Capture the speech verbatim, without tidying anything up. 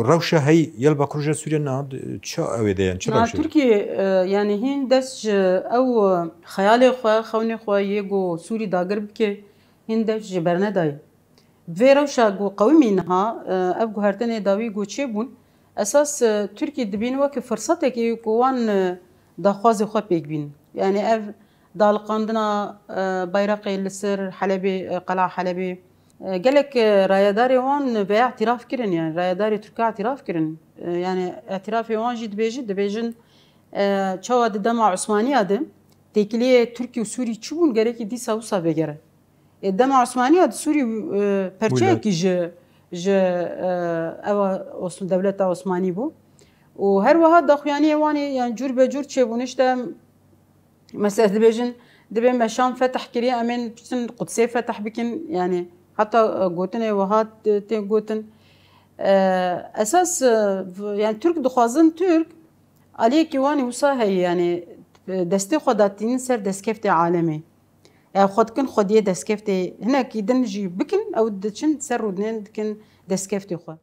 Rewşa heyî ya li Bakur Rojhilatê Sûriye niha çi ew ê de, yani çi rewşê? Tirkiye, e, yani hîn dest ji ew, e, xeyalê xwe, xewnê xwe yê ku Sûrî dagir bike, hîn dest ji bernedayê. Bi vê rewşa ku qewimî niha, e, ev guhertinê dawî ku çêbûn, esas, e, Tirkî dibîn weke firsetekê ku wan, e, daxwazê xwe pêk bîn. Yani ev daliqandina, e, bayraqê li ser Helebê, e, Qela Helebê, e, gelek, e, rayedarê wan vê îtiraf kirin, yani rayedarê Tirka îtiraf kirin. E, yani îtirafê wan jî dibêjin, dibêjin, e, çawa di dema Osmaniya de têkiliyê Tirkî û Sûrî çi bûn, gerekî dîsa wisa vegere. Ê, dema Osmaniya di Sûrî, e, perçeyekî ji, ji, e, ewa Os-, dewleta Osmanî bû. Û her wiha daxuyaniyê wan ê, yani cûr be cûr çêbûn. Îşte mesela dibêjin, dibê me Şam fetih kiriye, em ên biçin Qudsê fetih bikin. Yani heta, e, gotinê wiha t-, tê gotin. E, esas, e, v-, yani Tirk dixwazin, Tirk aliyekî wan ê wisa heye, yani, e, destê xwe datînin ser destkeftê alemê. Ya xwe dikin xwediyê destkeftê, hinekî din jî bikin, ew diçin ser rûdinên dikin destkeftê xwe.